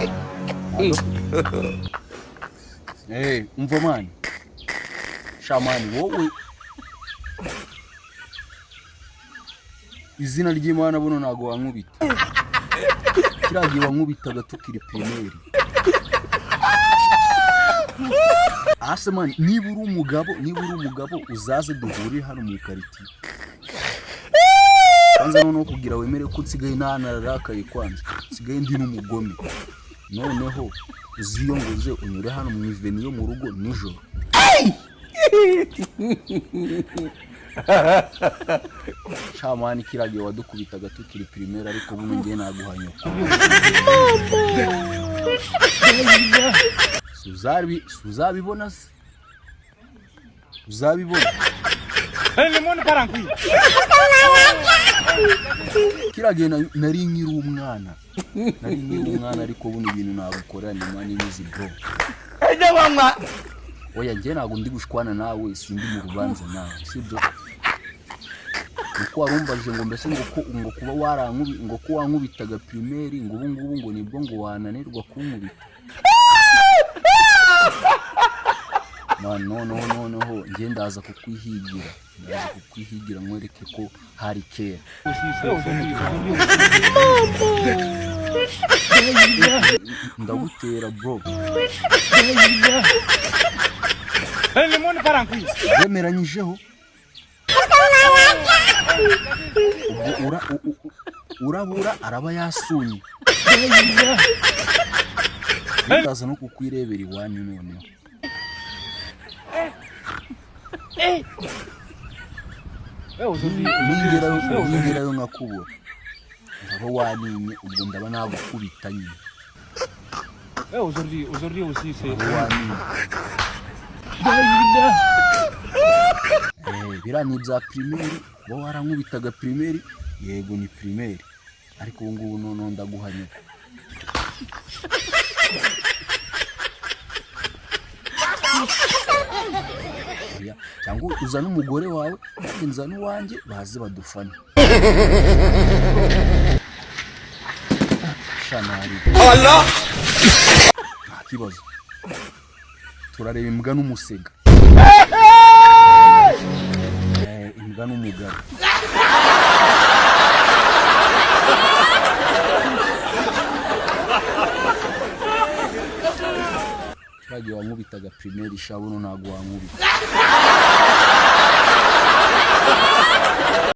Allo? Umva man, sha man, wowe izina ry'Imana buno ntago wankubita. Kiriya gihe wankubitaga tukiri primaire. Ase man, niba uri umugabo, niba uri umugabo, uzaze duhurire hano mu karitiye. Kwanza noneho kugira wemere ko nsigaye ntanararakaye, kwanza nsigaye ndi n'umugome, noneho uziyongoze unyure hano mu iveni yo mu rugo nijoro. Sha man, kiriya gihe wadukubitaga tukiri primaire, ariko buno ngiye naguha nyoko. Suzabibona se? Uzabibona. Kiriya gihe nari nkiri umwana, nari nkiri umwana, ariko buno ibintu nagukorera ni man easy, bro. Oya, njye ntabwo ndi gushwana nawe, sindi mu rubanza nawe, sibyo? Nuko warumbajije ngo mbese ngo ko ngo kuba warankubi, ngo ko wankubitaga primaire, ngo ubu ngubu ngo nibwo ngo wananirwa kunkubita. Man, noneho njye ndaza kukwihigira, ndaza kukwihigira nkwereke ko hari kera. Ndagutera, bro. Bemeranyijeho ubwo urabura araba yasunye. Ndaza no kukwirebera iwanyu noneho. Ningerayo nkakubura, ndaba waninye, ubwo ndaba nagukubita nyine. Aujourd'hui aussi, c'est. Ndaba waninye. Biriya ni ibya primaire. Kuba warankubitaga primaire, yego ni primaire, ariko ubu ngubu noneho ndaguha nyoko. Oya, cyangwa uzane umugore wawe nanjye nzane uwanjye, baze badufane. Shanari, nta kibazo, turareba imbwa n'umusega. Imbwa n'umugabo. Kiriya gihe wankubitaga primaire, sha, buno ntabwo wankubita.